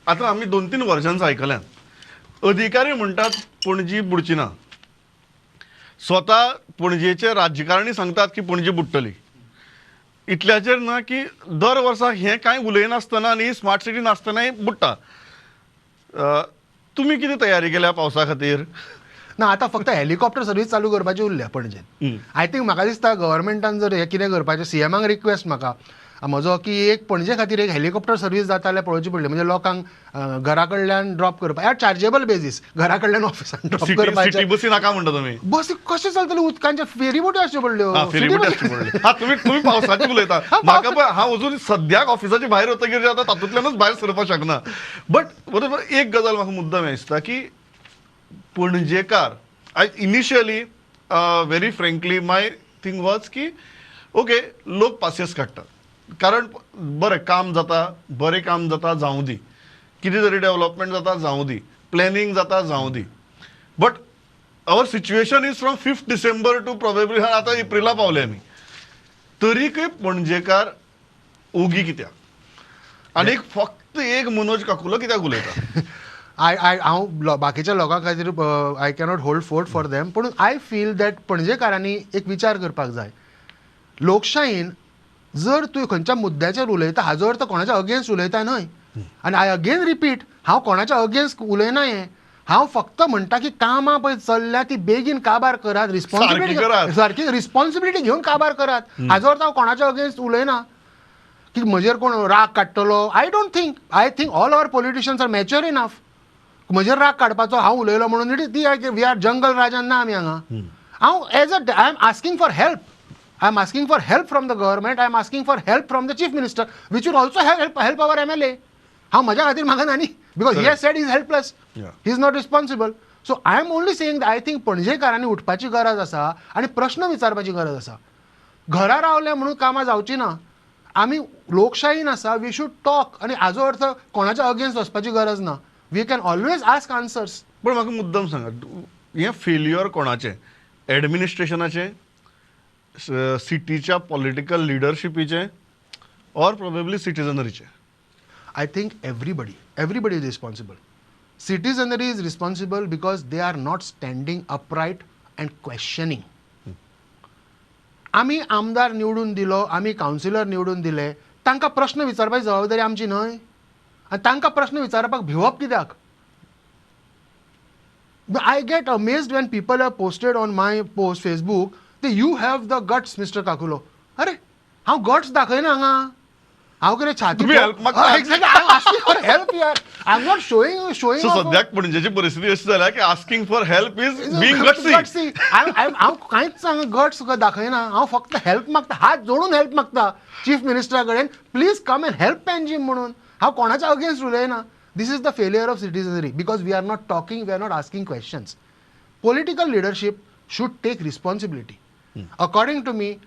आतां आमी 2-3 वर्सांच आयकल्यात. अधिकारी म्हणटात पणजी बुडची ना, स्वता पणजेचे राजकारणी सांगतात की पणजी बुडटली. इतल्याचेर ना की दर वर्सा हें कांय उलयनासतना आनी स्मार्ट सिटी नासतनाय बुडटा. तुमी कितें तयारी केल्या पावसा खातीर? ना, आतां फक्त हेलिकॉप्टर सर्वीस चालू करपाची उरल्या पणजेन. I think म्हाका दिसता गव्हर्मेंटान जर हें कितें करपाचें, सीएमाक रिक्वेस्ट म्हाका म्हजो की एक पणजे खातीर एक हेलिकॉप्टर सर्वीस जाता जाल्यार पळोवची पडली. म्हणजे लोकांक घरा कडल्यान ड्रॉप करपाक, एट चार्जेबल बेजीस, घरा कडल्यान ऑफिसान ड्रॉप करपाचें. सिटी बसी नाका म्हणटा तुमी? बसी कशें चलतले? उदकांचे फेरीबोटी आसच्यो पडल्यो. फेरीबोटी आसच्यो पडल्यो. हा, तुमी पावसाची उलयता. म्हाका पळय, हांव अजून सद्याक ऑफिसाचे भायर वतकीर आतां तातूंतल्यानूच भायर सरपाक शकना. बट बरोबर एक गजाल म्हाका मुद्दम दिसता की Panjekar, I initially very frankly my thing was की ओके, लोक पासियेस काडटात कारण बरें काम जाता, बरें काम जाता जावं दी, कितें तरी डेवलपमेंट जाता जावं दी, प्लॅनिंग जाता जावं दी, but our situation is from 5 December to probably आतां एप्रिला पावले आमी, तरीकय पणजेकार ओगी कित्याक आनी फक्त एक मनोज काकुलो कित्याक उलयता? I I हांव बाकीच्या लोकां खातीर I cannot hold fort for them, पूण I feel that पणजेकारांनी एक विचार करपाक जाय. लोकशायेन जर तूं खंयच्या मुद्द्याचेर उलयता, हाजो अर्थ कोणाच्या अगेन्स्ट उलयता न्हय. आनी I again repeat, हांव कोणाच्या अगेन्स्ट उलयना. हें हांव फक्त म्हणटा की कामां पळय चल्ल्या ती बेगीन काबार करात, रिस्पॉन्सिबिलिटी, सारकी रिस्पॉन्सिबिलिटी घेवन काबार करात. हाजो अर्थ हांव कोणाच्या अगेन्स्ट उलयना की म्हजेर कोण राग काडटलो. I don't think, I think all our politicians are mature enough म्हजेर राग काडपाचो हांव उलयलो म्हणून. ती we are jungle राजान ना आमी हांगा. हांव as a I am asking for help, I am asking for help from the government, I am asking for help from the chief minister, which will also help our MLA. हांव म्हज्या खातीर मागना न्ही, because he has said he's helpless, he is not responsible. So I am only saying, I think पणजेकारांनी उठपाची गरज आसा आनी प्रश्न विचारपाची गरज आसा. घरा रावले म्हणून कामां जावची ना. आमी लोकशाहीन आसा, we should talk. आनी हाजो अर्थ कोणाच्या अगेन्स्ट वचपाची गरज ना. We can always ask answers. पण म्हाका मुद्दम सांगा, हें फेल्युअर कोणाचें? एडमिनिस्ट्रेशनाचें, सिटीच्या पॉलिटिकल लिडरशिपीचें, ऑर प्रोबेबली सिटीजनरीचें? I think everybody is responsible. Citizenry is responsible because they are not standing upright and questioning. आमी आमदार निवडून दिलो, आमी कावन्सिलर निवडून दिले, तांकां प्रश्न विचारपाची जबाबदारी आमची न्हय? आनी तांकां प्रश्न विचारपाक भिवप कित्याक? I get amazed when people have posted on my post Facebook ते "You have the guts, Mister Kakulo." अरे, हांव गट्स दाखयना हांगा. हांव कितें छाती तुम्ही help मागता. Exactly, I am asking for help यार. I am not showing so सद्याक पणजेची परिस्थिती अशी जाल्या की asking for help is being gutsy. Gutsy. हांव कांयच हांगा गट्स दाखयना. हांव फक्त हेल्प मागता, हात जोडून हेल्प मागता चीफ मिनिस्टरा कडेन, please come and help Panjim म्हणून. हांव कोणाच्या अगेन्स्ट उलयना. This is the failure of citizenry because we are not talking, we are not asking questions. Political leadership should take responsibility. According to me,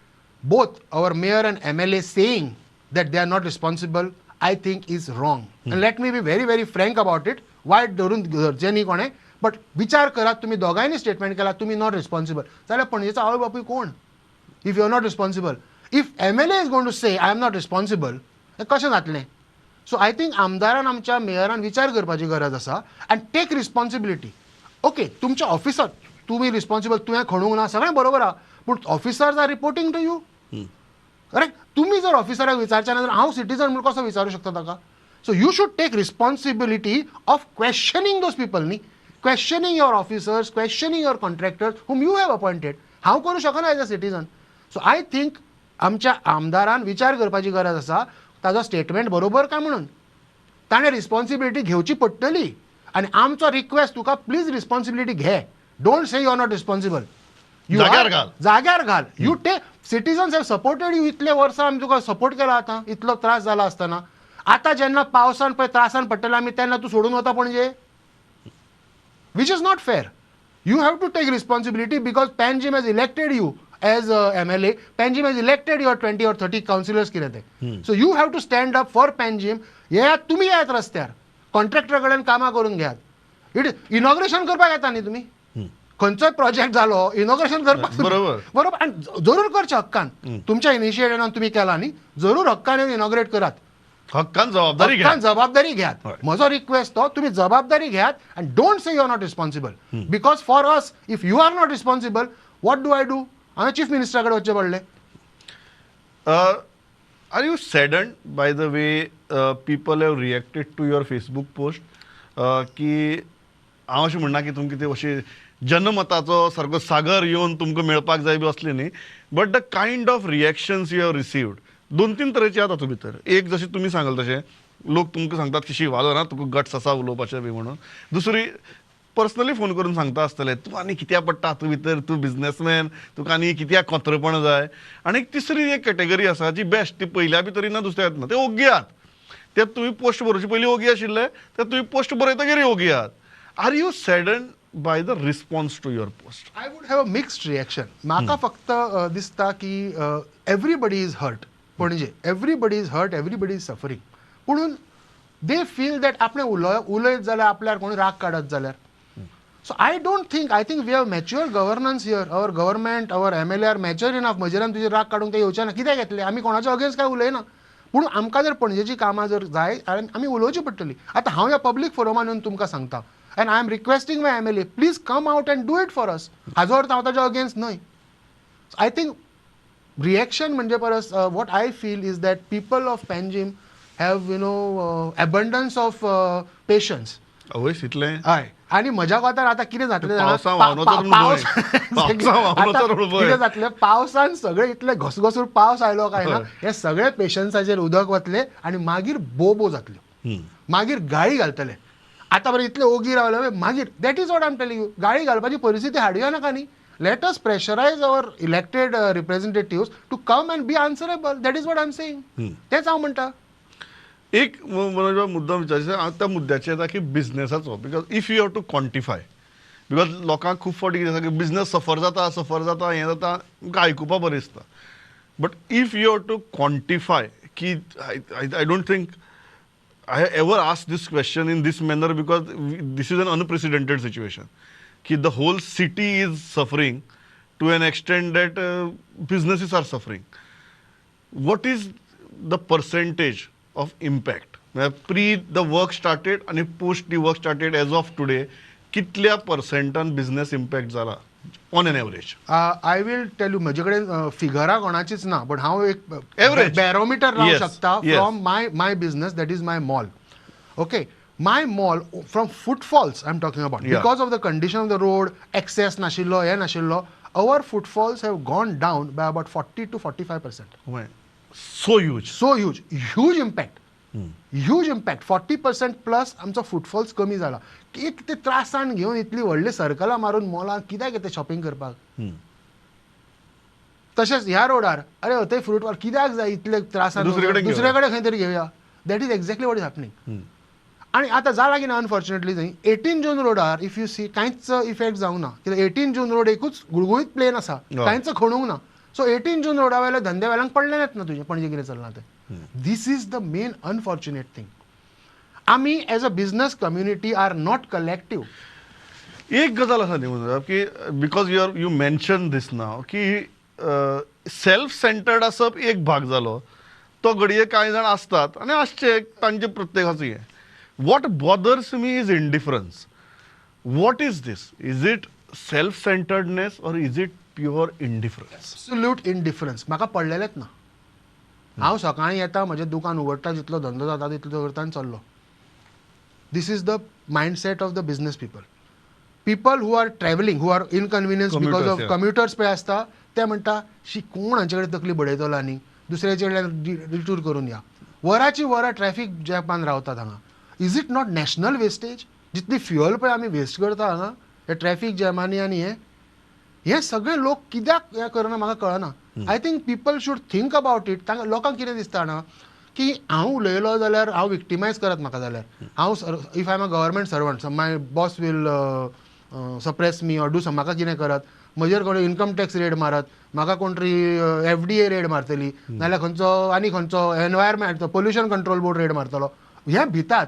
both our mayor and MLA saying that they are not responsible, I think is wrong. And let me be very, very frank about it. वायट धरून धरचें न्ही कोणें, but विचार करात, तुमी दोगांयनी statement केला तुमी not responsible जाल्यार पणजेचो आवय बापूय कोण if you are not responsible? If MLA is going to say I am not responsible, कशें जातलें? सो I think आमदारान, आमच्या मेयरान विचार करपाची गरज आसा आनी टेक रिस्पॉन्सिबिलिटी. ओके, तुमच्या ऑफिसात तुमी रिस्पॉन्सिबल, तुवें खणूंक ना, सगळें बरोबर आहा, पूण officers are reporting to you, correct? तुमी जर ऑफिसराक विचारचे ना जाल्यार हांव सिटीजन म्हणून कसो विचारूं शकता ताका? So you should take responsibility of questioning those people न्ही, questioning your officers, questioning your contractors whom you have appointed. हांव करूं शकना as a citizen. So I think आमच्या आमदारान विचार करपाची गरज आसा, ताजो स्टेटमेंट बरोबर काय म्हणून. ताणें रिस्पॉन्सिबिलिटी घेवची पडटली आनी आमचो रिक्वेस्ट तुका, प्लीज रिस्पॉन्सिबिलिटी घे. Don't say you are not responsible. जाग्यार घाल. जाग्यार घाल. You take, citizens have supported you. इतले वर्सां आमी तुका सपोर्ट केला. आतां इतलो त्रास जाला आसतना, आतां जेन्ना पावसान पळय त्रासान पडटले आमी, तेन्ना तूं सोडून वता Panaji, which is not fair. You have to take responsibility because Panjim has elected you as MLA. Panjim has elected your 20 or 30 councillors कितें ते. So you have to stand up for Panjim. येयात तुमी, येयात रस्त्यार, कॉन्ट्रॅक्टरा कडेन कामां करून घेयात. It inauguration करपाक येता न्ही तुमी. खंयचोय प्रोजेक्ट जालो, इनॉग्रेशन करपाक. बरोबर. बरोबर, आनी जरूर करचें हक्कान. तुमच्या इनिशिएटिव्हान तुमी केला न्ही, जरूर हक्कान येवन इनॉग्रेट करात. हक्कान जबाबदारी घ्या. हक्कान जबाबदारी घेयात. हय. म्हजो रिक्वेस्ट तो, तुमी जबाबदारी घेयात and don't say you are not responsible, because for us if you are not responsible, what do I do? हांवें चीफ मिनिस्टरा कडेन वचचें पडलें. Are you saddened by the way people have reacted to your Facebook post? की हांव अशें म्हणना की तुमकां ते अशें जनमताचो सारको सागर येवन तुमकां मेळपाक जाय बी असलें न्ही, but the kind of reactions you have received, दोन तीन तरेचे आहा तातूंत भितर. एक, जशें तुमी सांगल तशें लोक तुमकां सांगतात की शिवालो ना, तुका गट्स आसा उलोवपाचें बी म्हणून. दुसरी, पर्सनली फोन करून सांगता आसतले, तूं आनी कित्याक पडटा हातूंत भितर, तूं बिजनसमॅन, तुका आनी कित्याक कोंत्रपण जाय. आनी एक तिसरी एक कॅटेगरी आसा जी बेस्ट, ती पयल्या भितर ना, दुसऱ्या ना, ते ओगी आहात. ते तुवें पोस्ट बरोवचे पयलीं ओगी आशिल्ले, ते तुवें पोस्ट बरयतकीर ओगी आहात. Are you saddened by the response to your post? I would have a mixed reaction. म्हाका फक्त दिसता की everybody is hurt. Panaji, everybody is hurt, everybody is suffering. पुणून they feel that आपणें उलयत जाल्यार आपल्यार कोणी राग काडत जाल्यार. So I don't think, I think we have mature governance here. Our government, our MLA are mature enough. म्हजेर आनी तुजेर राग काडूंक ते येवचे ना. कित्याक येतले? आमी कोणाच्या अगेन्स्ट काय उलयना. पूण आमकां जर पणजेची कामां जर जाय जाल्यार आमी उलोवची पडटली. आतां हांव ह्या पब्लीक फोरमान येवन तुमकां सांगता and I am requesting my MLA, please come out and do it for us. हाजो अर्थ हांव ताच्या अगेन्स्ट न्हय. I think reaction म्हणजे परस what I feel is that people of Panjim have abundance of patience. अवय इतलें. हय, आनी म्हज्या कोतार आतां कितें जातलें जाणा? पावसा व्हांवन वचत म्हूण पावस भंय. पावसा व्हांवन वचत म्हूण भंय. कितें जातलें, पावसान सगळें इतलें घसघसून पावस आयलो काय ना, हे सगळे पेशन्साचेर उदक वतलें आनी मागीर बोबो जातल्यो, मागीर गाळी घालतले. आतां बरें इतले ओगी रावले, मागीर that is what I am telling you, गाळी घालपाची परिस्थिती हाडुया नाका न्ही. Let us pressurize our elected representatives to come and be answerable. That is what I am saying. तेंच हांव म्हणटा. एक मनोज मुद्दाम विचारचें हांव त्या मुद्द्याचेर येता की बिजनेसाचो, because if you have to quantify, because लोकांक खूब फावटी कितें आसा की बिजनेस सफर जाता, सफर जाता, हें जाता, तुमकां आयकुपा बरें दिसता. But if you have to quantify की I don't think I ever ask this question in this manner, because this is an unprecedented situation की the whole city is suffering to an extent that businesses are suffering. What is the percentage of impact pre the work started आणि post the work started as of today, कितल्या पर्सेंटान business impact जाला on an average? I will tell you, म्हजे कडेन फिगरां कोणाचीच ना, but हांव एक Average. Barometer लावंक शकता from my business, that is my mall. Okay, my mall, from footfalls I am talking about, because of the condition of the road, access नाशिल्लो, हें नाशिल्लो, our footfalls have gone down by about 40 to 45%. So huge. So huge, huge impact, huge impact. 40% plus आमचो footfalls कमी जाला. एक ते त्रासान घेवन इतली व्हडली सर्कलां मारून मॉलान कित्याक येता शॉपिंग करपाक? तशेंच ह्या रोडार, अरे थंय फ्रूट वाल कित्याक जाय इतले त्रासान? दुसरे कडेन. दुसरे कडेन खंय तरी घेवया. That is exactly what is happening. आनी आतां जाला कितें, अनफॉर्च्युनेटली थंय 18 जून रोडार if you सी, कांयच इफेक्ट जावंक ना, कित्याक 18 जून रोड एकूच गुळगुळीत प्लेन आसा, कांयच खणूंक ना. सो 18 जून रोडा वयल्या धंद्या वेल्यान पडलेलेंच ना तुजें पणजे कितें चल्लां तें. This is the main unfortunate thing. आमी as a business community are not collective. एक गजाल आसा न्ही मनोज, की because you are you mention this now की सेल्फ सेंटर्ड आसप एक भाग जालो, तो घडये कांय जाण आसतात आनी आसचे तांचे प्रत्येकाचो हें. What bothers me is indifference. What is this? Is it self centeredness or is it pure indifference? Absolute indifference. म्हाका पडलेलेंच ना. हांव सकाळीं येता, म्हजें दुकान उगडटा, जितलो धंदो जाता तितलो करता आनी चल्लो. This is the mindset of the business people. People who are travelling, who are inconvenience because Commuters, of commuters पळय आसता, ते म्हणटा, शी, कोण हांचे कडेन तकली बडयतलो आनी दुसऱ्याचे कडल्यान डिटूर करून या. वराची वरां ट्रॅफीक जॅमान रावतात हांगा. Is it not national wastage? जितली फ्युअल पळय आमी वेस्ट करता हांगा हे ट्रॅफीक जॅमांनी, आनी हे हे सगळे लोक कित्याक हें करना म्हाका कळना. I think people should think about it. तांकां लोकांक कितें दिसता जाणा, की हांव उलयलो जाल्यार हांव विक्टिमायज करत म्हाका जाल्यार, हांव if I am a government servant, my boss will suppress me or do some, म्हाका कितें करत, म्हजेर कोण इन्कम टॅक्स रेड मारत, म्हाका कोण तरी एफडीए रेड मारतली, नाजाल्यार खंयचो आनी खंयचो environment pollution control board raid मारतलो, हें भितात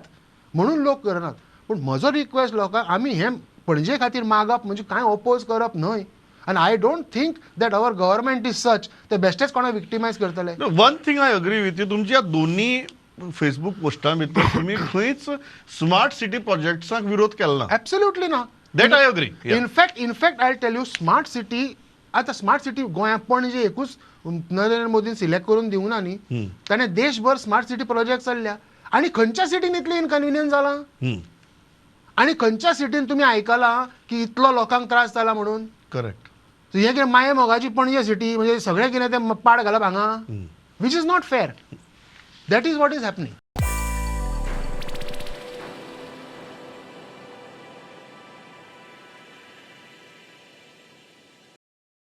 म्हणून लोक करनात. पूण म्हजो रिक्वेस्ट लोकांक, आमी हें पणजे खातीर मागप म्हणजे कांय ओपोज करप न्हय. आनी I don't think that our government is such, ते बेश्टेच कोणाक विक्टिमायज करतले. One thing I agree with you, तुमच्या दोन्ही फेसबूक पोस्टां भितर तुमी खंयच स्मार्ट सिटी प्रोजेक्ट्सांक विरोध केलो ना. एब्सोल्युटली ना. That I agree. In fact I tell you, smart city आतां स्मार्ट सिटी गोंयांत पणजे एकूच नरेंद्र मोदीन सिलेक्ट करून दिवना न्ही, ताणें देशभर स्मार्ट सिटी प्रोजेक्ट चल्ल्या. आनी खंयच्या सिटीन इतलें इनकन्विनियन्स जालां आनी खंयच्या सिटीन तुमी आयकलां की इतलो लोकांक त्रास जाला म्हणून? करेक्ट. हें कितें माये मोगाची पणजे सिटी, म्हणजे सगळें कितें तें पाड घालप हांगा, which is not fair. That is what is happening.